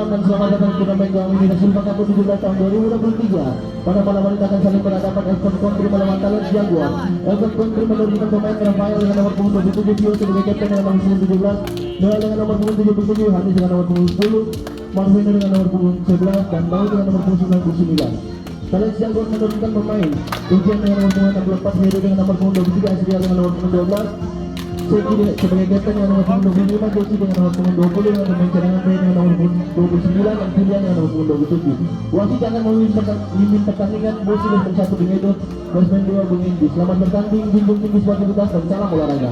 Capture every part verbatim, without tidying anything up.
Selamat datang di turnamen Gawang Indonesia Silver Cup tujuh belas tahun dua ribu dua puluh tiga. Pada malam hari ini akan saling berhadapan Elton Country melawan Talent Jaguar. Elton Country menurunkan pemain Rafael dengan nomor punggung dua puluh tujuh, Tio sebagai kapten dengan nomor punggung tujuh belas, Noel dengan nomor punggung tujuh puluh tujuh, Hanis dengan nomor punggung sepuluh, Marvino dengan nomor punggung sebelas, dan Daud dengan nomor punggung sembilan puluh sembilan. Talent Jaguar menurunkan pemain, Ujian dengan nomor punggung enam puluh empat, Heru dengan nomor punggung dua puluh tiga, Asrial dengan nomor punggung dua belas, Seki dengan, sebagai kapten dengan nomor punggung dua puluh lima, Jesse dengan nomor punggung dua puluh, dengan pemain cadangan Ray dengan nomor punggung dua puluh sembilan, dan Julian dengan nomor punggung dua puluh tujuh. Wasit akan memimpin perta-, memimpin pertandingan, Bos Iles nomor satu, Bung Edo, Bos Main dua, Bung Endi. Selamat bertanding, junjung tinggi sportivitas, dan salam olahraga.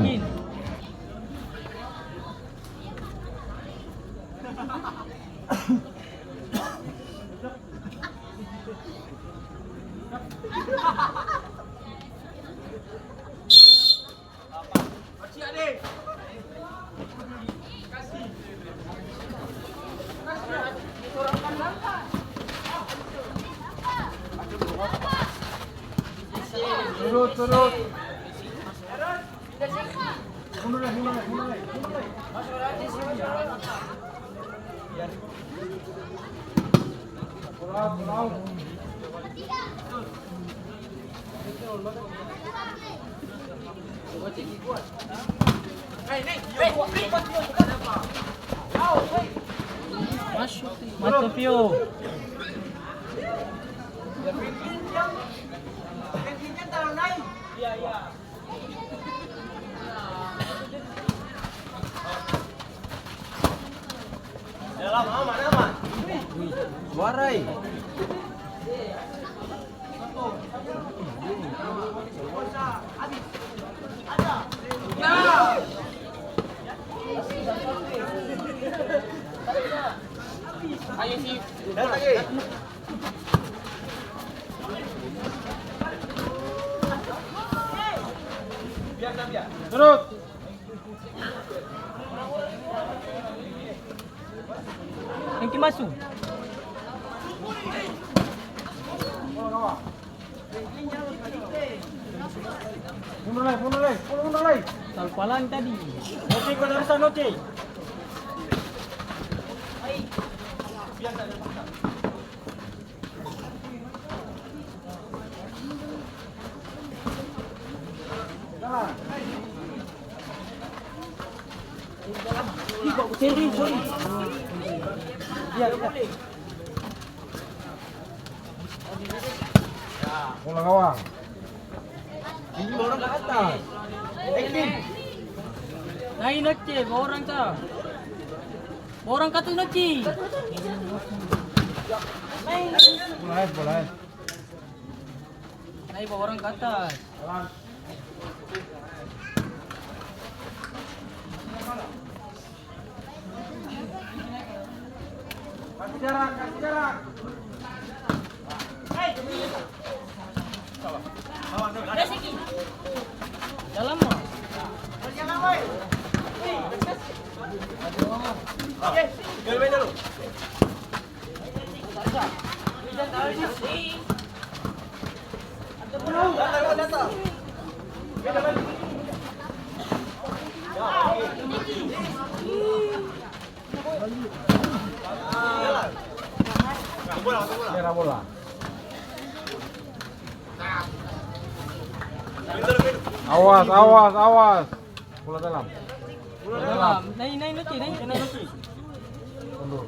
Surut, surut. Masuk, masuk, Pio. Dalam, aman, aman. Wih, warai. Ayo, si. Datang, eh. Terus. Yang maso. Mundur lai, mundur lai, mundur lai. Tal palang tadi. Oke, kau dari sana, oke. Bola gawang. Ini orang ke atas. Nai noce, orang ka. Orang katu noci. Bola es, bola es. Nai bawa orang ke atas. Kasih jarak, kasih jarak. Dalam, Ma. Merah bola. Awas, awas, awas. Bola dalam. Bola dalam. Nai, nai, nai, nai. Mundur.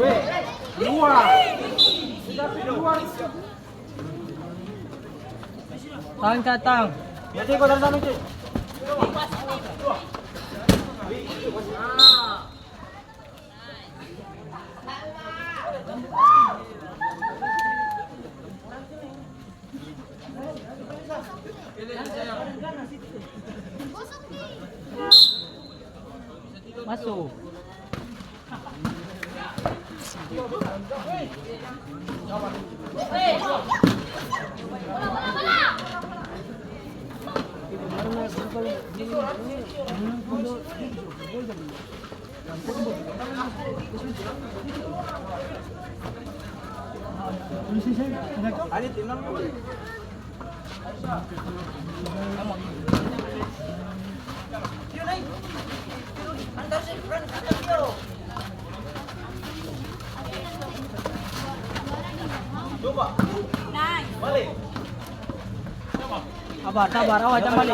Weh, luar. Luar. Tang, tang, tang. Biasa ikut dari sana, Cik. Maso. Sabar, sabar, awas jang bale.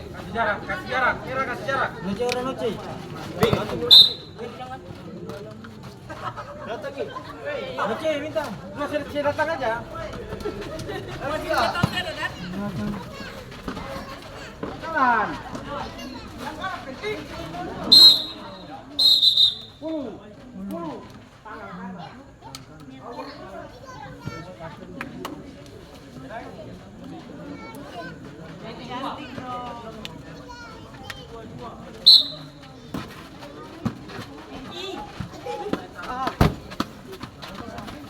Kasi jarak, kasi jarak, Ira kasi jarak. Noce, ora noce. Noce, minta. Noce, datang aja. Jalan. Puluh. Puluh.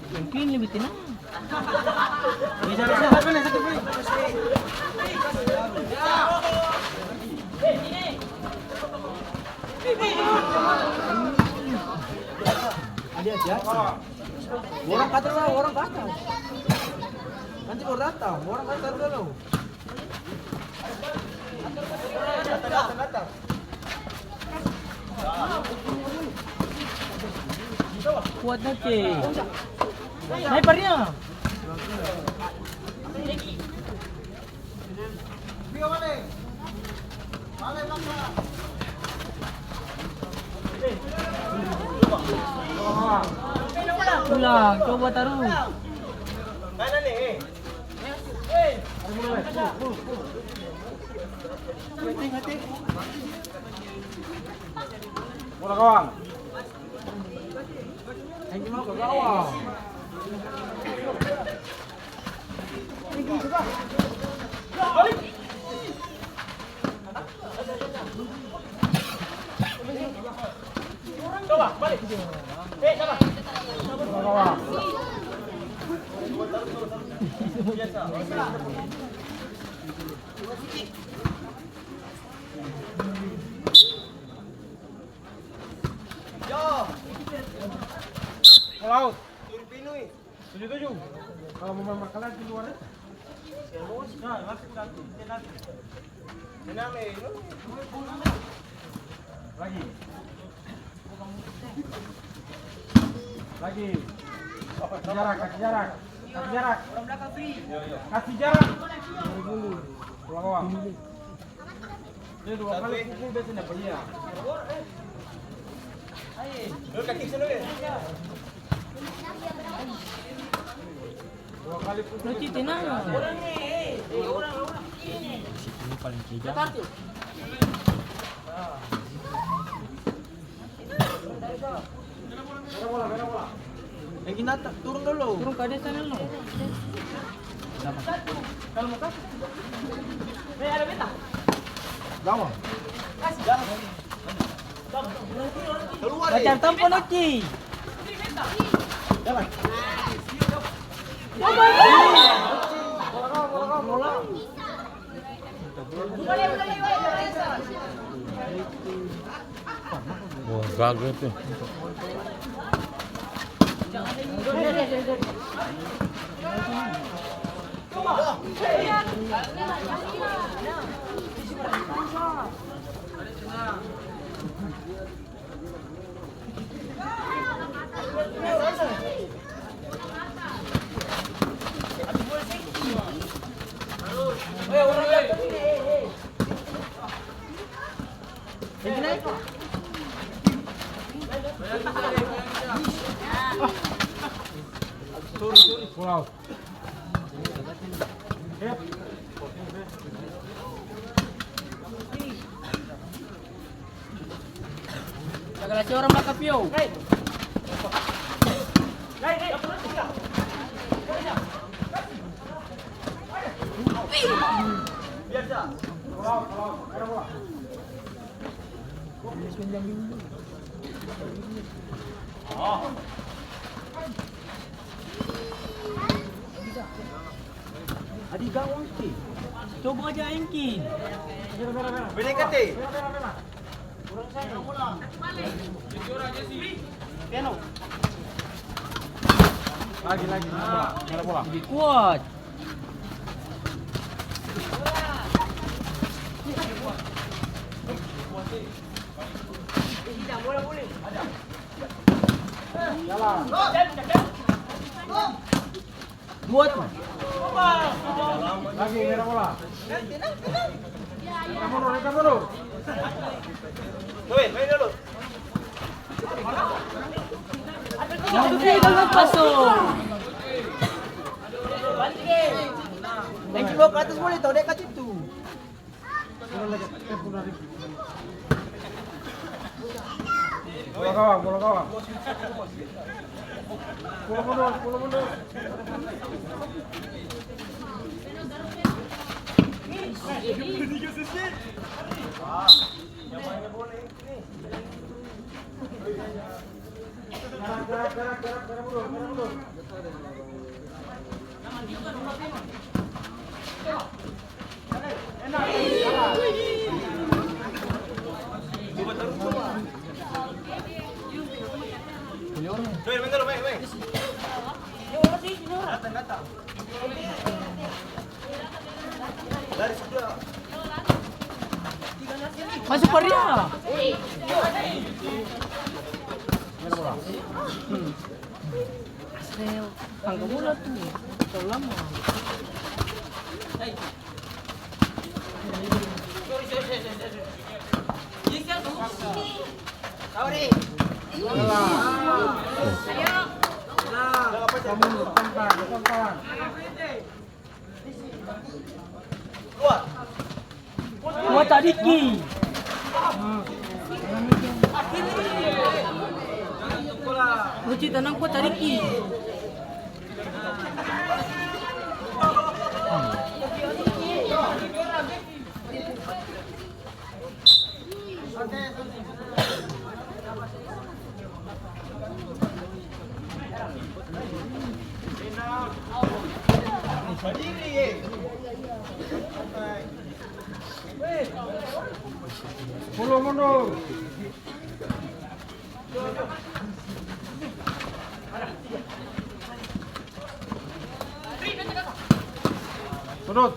Mungkin lebih tenang. Ada aja. Orang kata lah, orang kata. Nanti baru datang, orang kata dulu. Kuat, Nake. Naik, Parnya. Pulang, coba tarus. Bola gawang. Yang mau ke gawang. Laut. Tujuh tujuh. Kalau mau makan lagi di luar, ya? Nah, masuk satu, tenang. Tenang, eh, lu. Lagi. Lagi. Kasih jarak, kasih jarak. Kasih jarak. Kasih jarak. Pulang awal. Dia dua kali pukul, dia seng dapa lia. Dua kali pukul. Lucu, tenang. Ini paling kejar. Yang Hinata, turun dulu. Turun ka dia sana, no. Gawang. Keluar, Pacar eh. Tampo, Noki. Jalan. Wah, gagal tuh. Sorry, sorry. Pull out. Jaga Orang bakal piong. Adi gawang ti. Coba aja engkin. Bede kate. Lagi, lagi. Bola, bola. Lebih kuat. Dua tu. Lagi, merah bola. Reka mundur, reka mundur. Masuk. Main ke atas boleh tau, dia kat situ. Bola gawang, bola gawang. Bola mundur, bola mundur. Masuk par dia. Asrel, angka bola tu. Terlalu lama. Kuat sadiki. Ruci tenang, kuat sadiki. Sepuluh mundur. Sudut.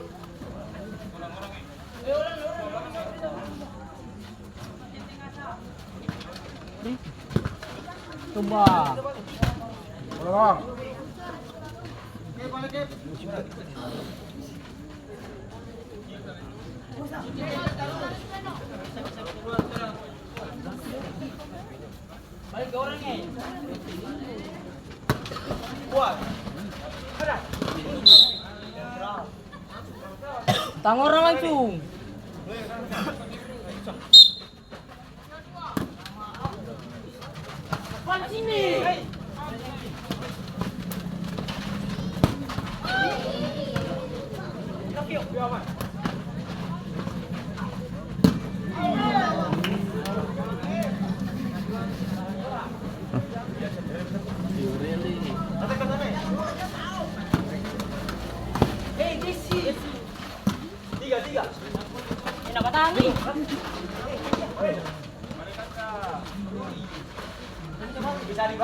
Coba. Bola gawang. Tang orang langsung.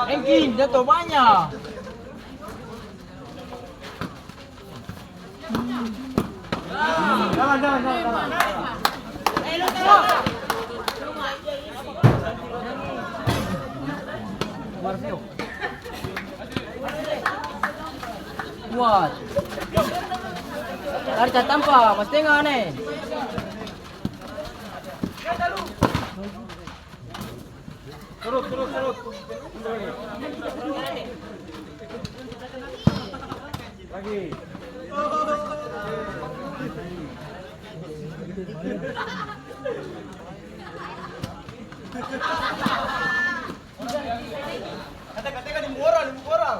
Engkin, jatuh banyak. Jalan, jalan, jalan, jalan. Kuat. Lari tatampa, mas tenga ne. Turun, turun, turun. Lagi. Teka-teka di muka orang, di muka orang.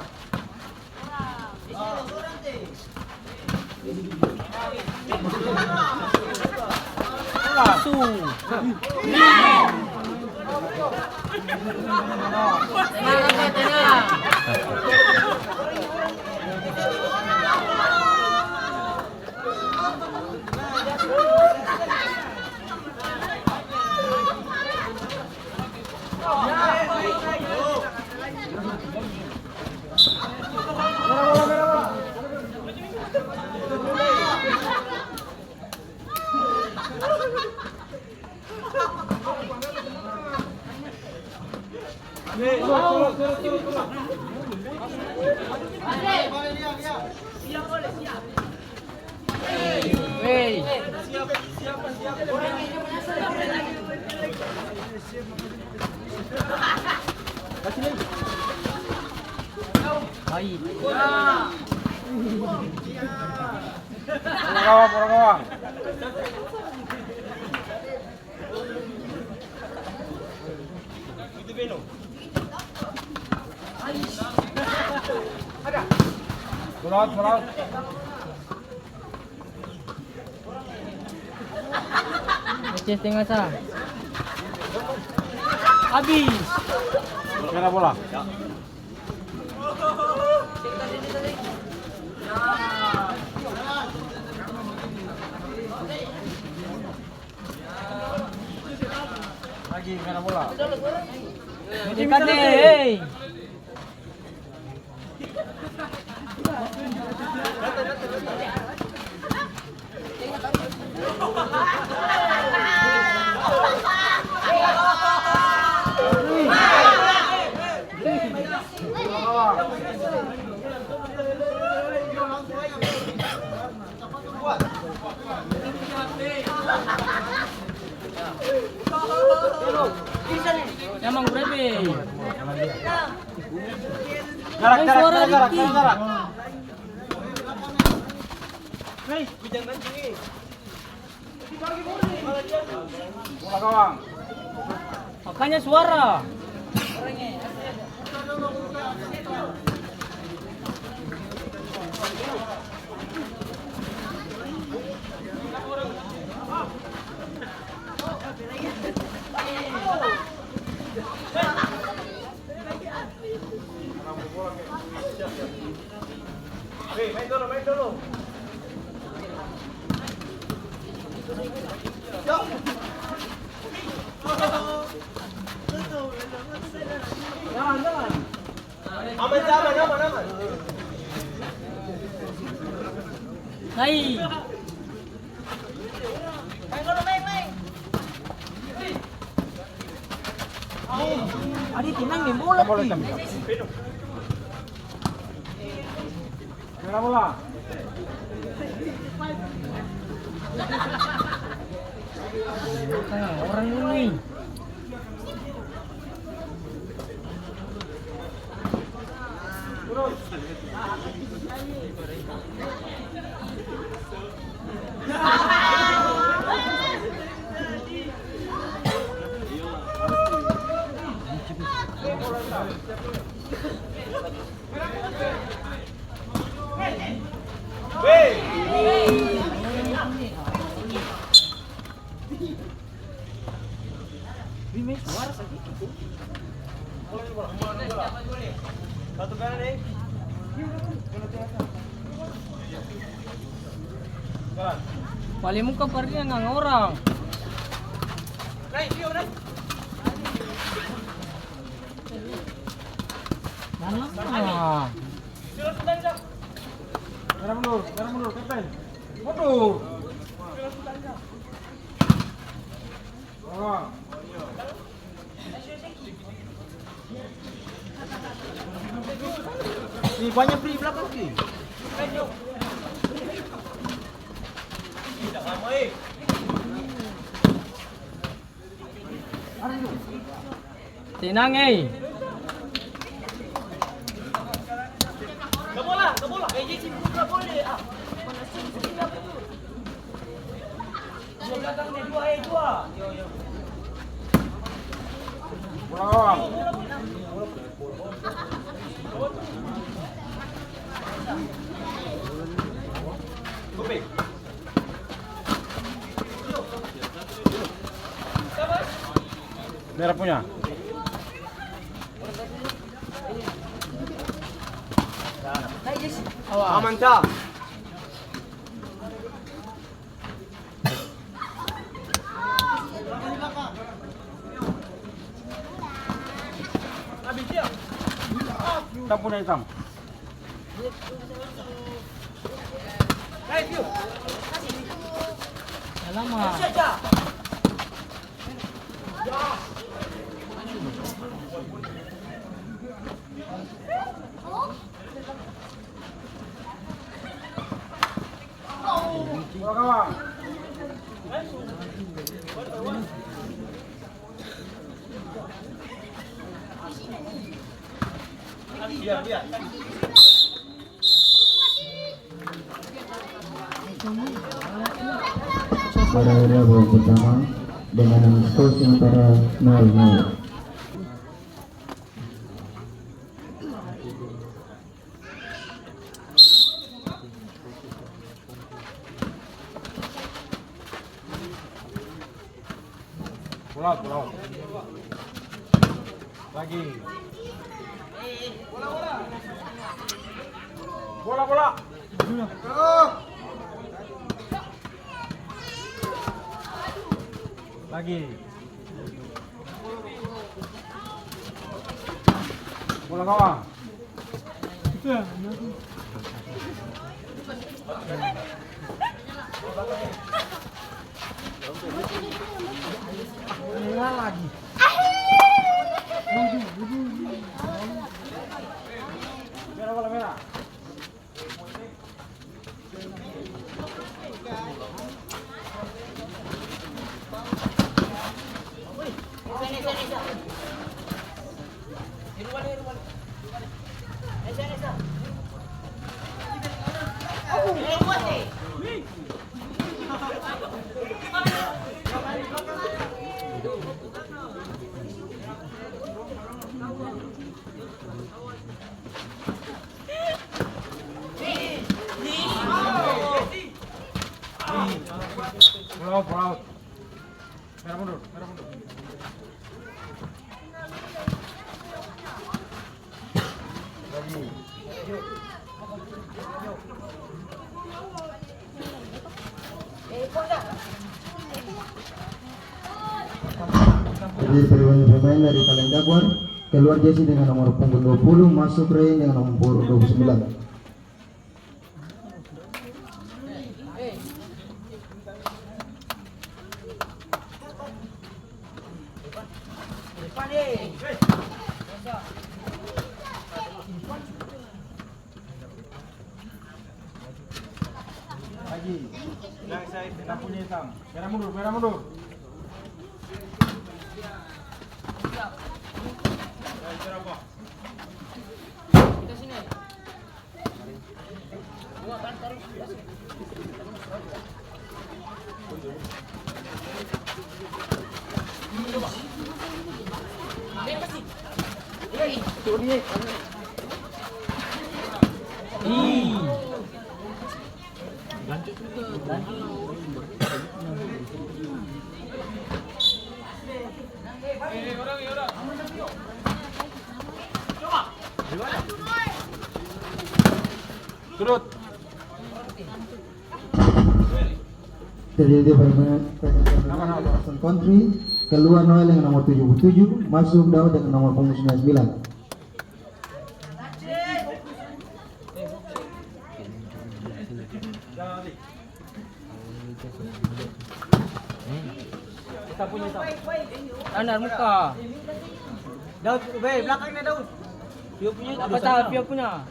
Pura gawang, pura gawang. Pull out, pull out. Oke, setengah sa. Habis. Kena bola. Lagi, kena bola. Dekat, hei. Nyamang gurebe. Jarak, jarak, jarak, jarak, jarak. Bola gawang. Makanya suara. Hei, main dulu, main dulu. Aman, aman, aman, aman. Hai. Adi tenang deng bola, Ki. Bola, bola. Orang ini. Pale muka par dia ngang orang. Dalam. Merah mundur, merah mundur, kapten. Mundur. Ih, banyak di belakang, Ki. Tenang, eh. Merah punya. Aman, Cak. Hitam punya, hitam. Alamak. Pada area babak pertama dengan skor sementara nol nol. Bola, bola. Lagi. Bola, bola. Lagi. Bola gawang. Bola lagi. Merah, bola merah. Pull out, pull out. Merah mundur, merah mundur. Lagi. Jadi, pemain-pemain dari Taleng Jaguar, keluar jersey dengan nomor punggung dua puluh, masuk ring dengan nomor punggung dua puluh sembilan. Lagi. Yang saya tidak punya hitam. Merah mundur, merah mundur. Surut. Terjadi permainan, permainan Country, keluar Noel dengan nomor tujuh puluh tujuh, masuk Daud dengan nomor punggung sembilan puluh sembilan. Anar muka. Daud, be, belakangnya Daud. Pio punya itu. Apa dosa tak? Pio punya.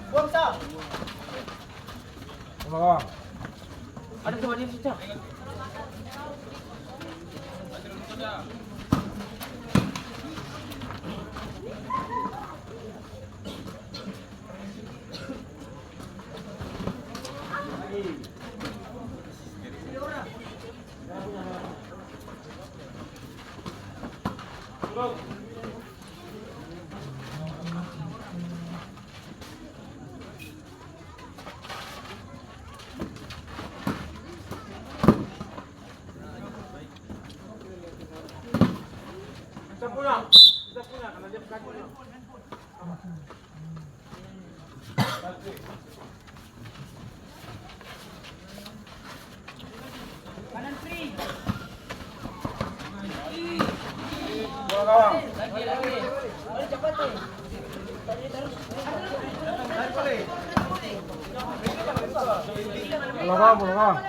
Buang, Sam. Ada tuh, ada tuh, Cak. Bola gawang, bola gawang.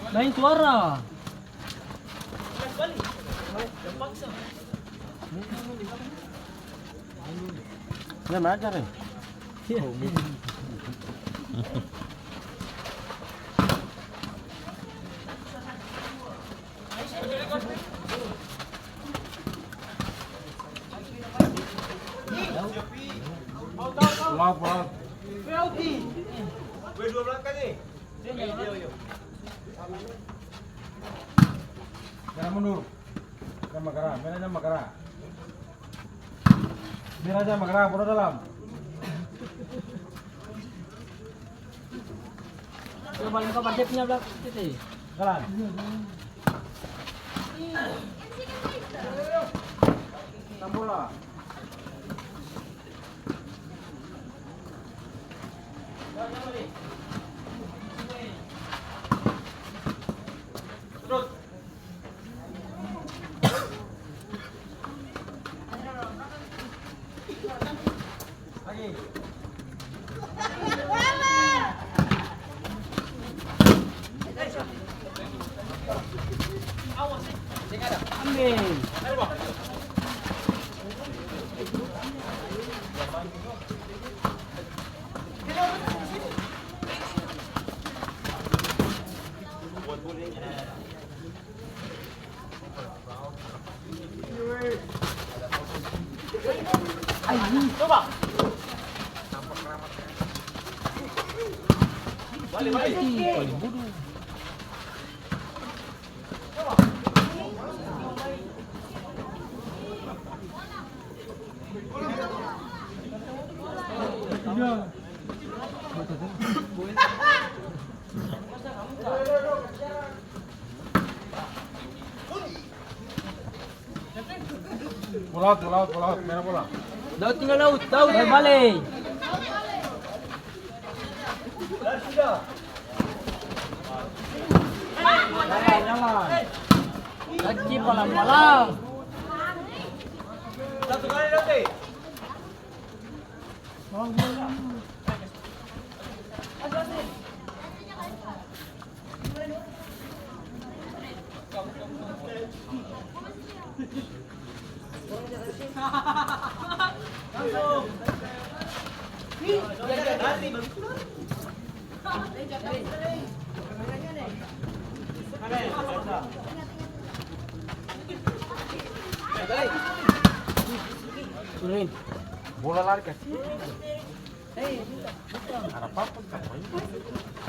Lain suara. Dia belajar, eh? Iya. Pulau, pulau. Penalti. Gara mundur. Jang bagara, beta jang bagara. Beta jang bagara, bola dalam. Coba lengkap aja punya belakang kita. Jalan. Bola. Pull out, pull out, pull out. Mera bola. Daud, tinggal Daud, Daud, bale. Jalan, jalan. Kaki palang-palang. Satu kali nanti. Bola lari kasi. Ada apa-apa,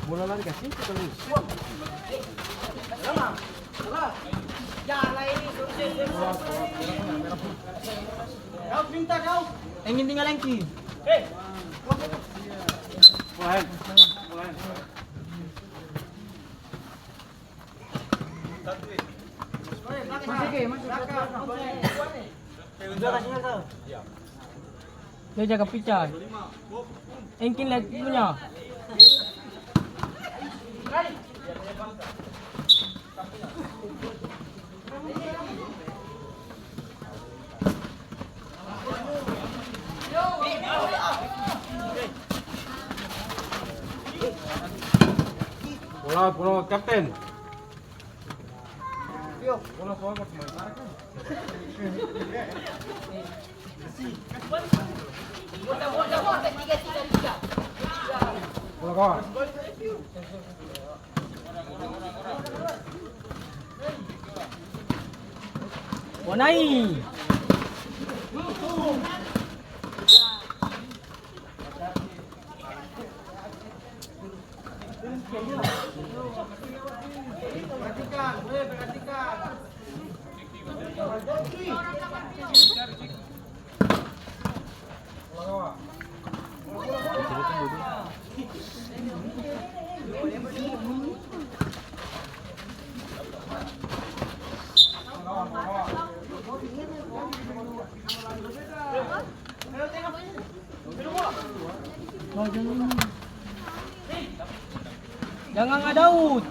bola lari ka situ terus. Engki tinggal engki. Mulai, mulai. Masuk ke, masuk ke. Dia jaga pica. Engkin lihat punya. Pulau, pulau, kapten. Bonai. Jangan ada out.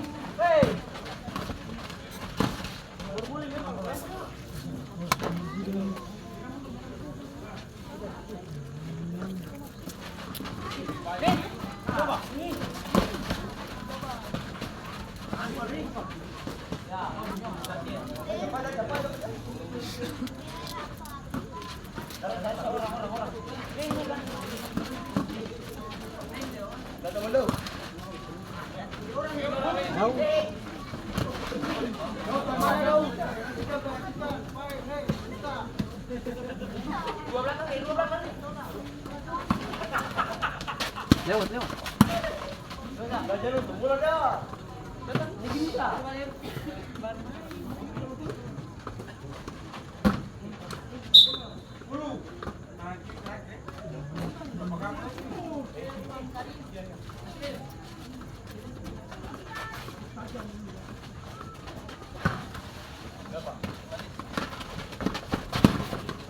Lewat, lewat.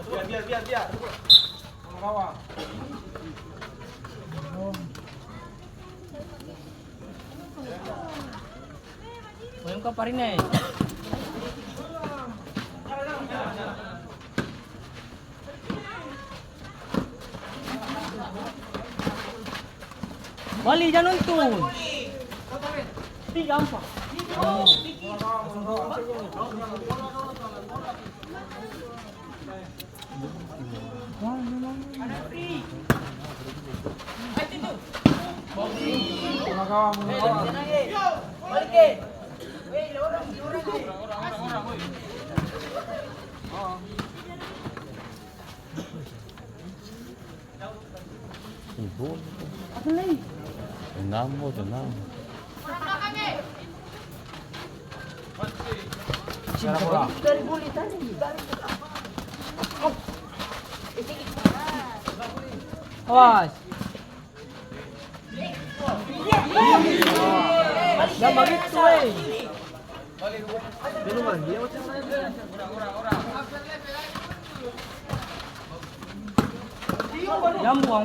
Biar, biar, biar, biar. Goyang ka parine. Bali, jang nonton. Tiga, ampa. Ibu. Tenang, Bu, tenang. Awas. Jang bagitu, e. Jang buang.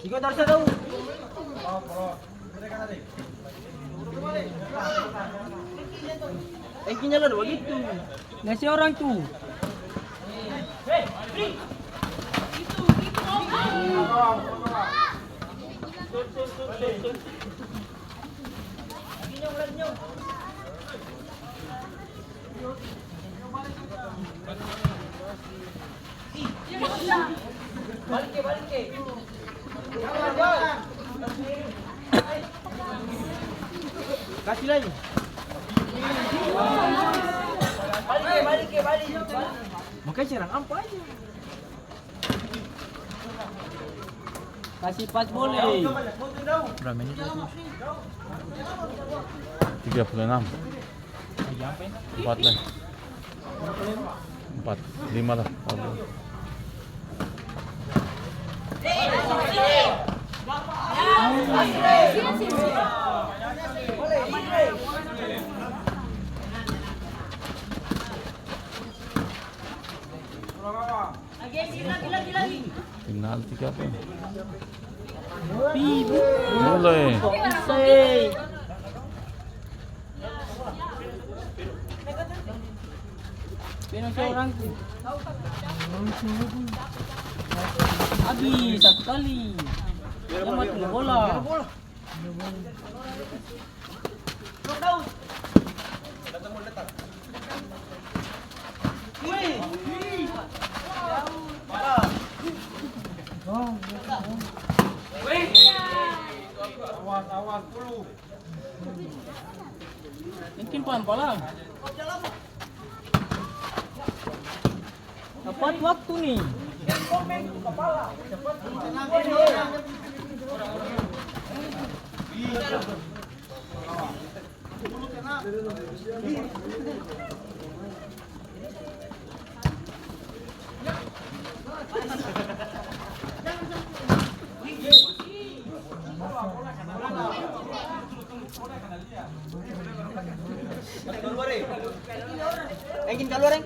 Iko tarsa tau. Engkinya lah bagitu. Nasi orang tu. Kasi lai. Makanya serang ampa aja. Kasi pas boleh. Berapa menit lagi? Tiga puluh enam. Empat lah. Empat, lima lah. Penalti ka apa ini? Mulai. Peno seorang tu. Abis satu kali. Dia mati bola. Mungkin palang-palang. Tepat waktu nih. Engkin kaluar, eh.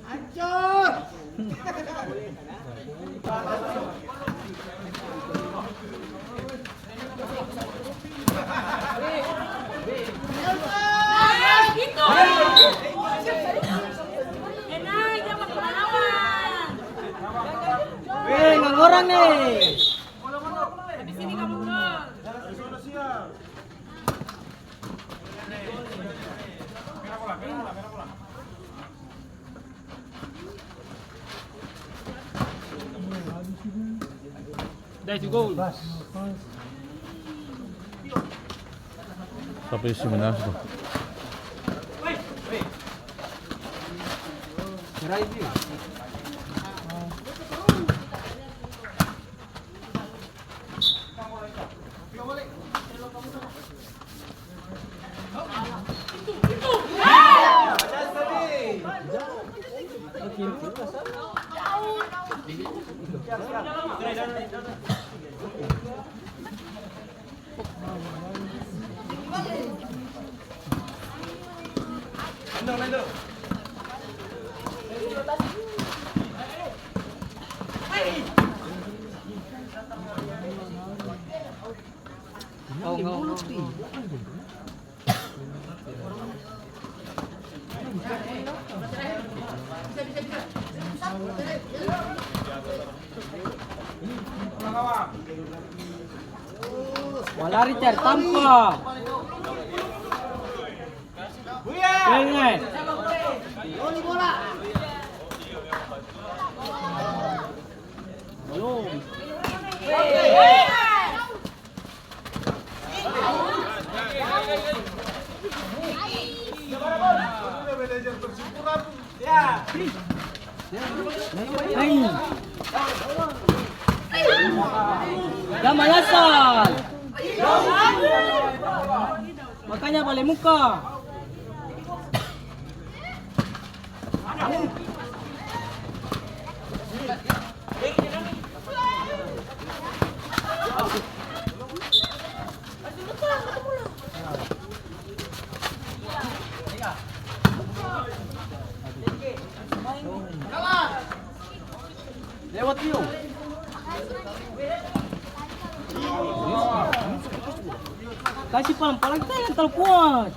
Ancor! Weh, enam orang nih. Dai tu gol. Tapi isi menang tu. Balari cari tampa. Ingat. Balong. Hai. Jang malasal. Makanya bale muka. Lewat, Tio. Kasi palang-palang, jangan talalu kuat.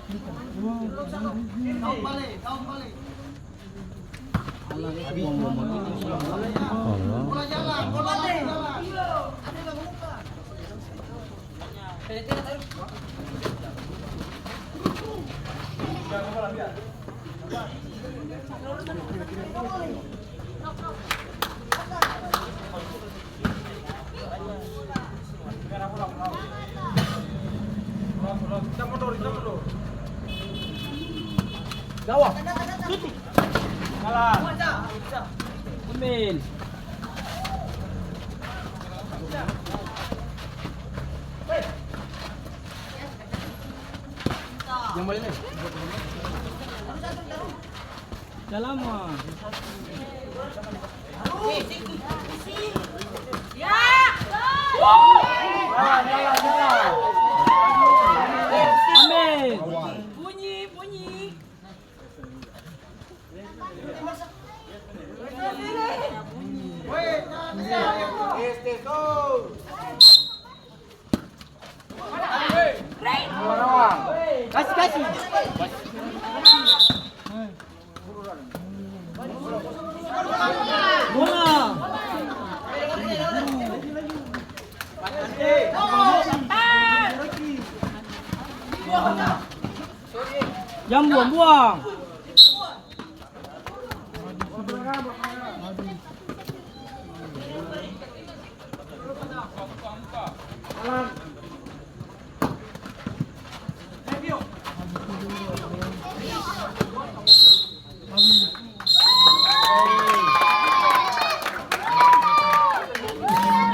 Gawang. Shooting. Salah. Ambil. Yang boleh, Leh. Dalam, ah. Amin. Bunyi, bunyi. Kasi, kasi. Bola. Jang buang-buang.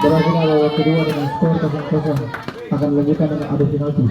Bola final babak kedua dengan skor kosong kosong, akan dilanjutkan dengan adu penalti.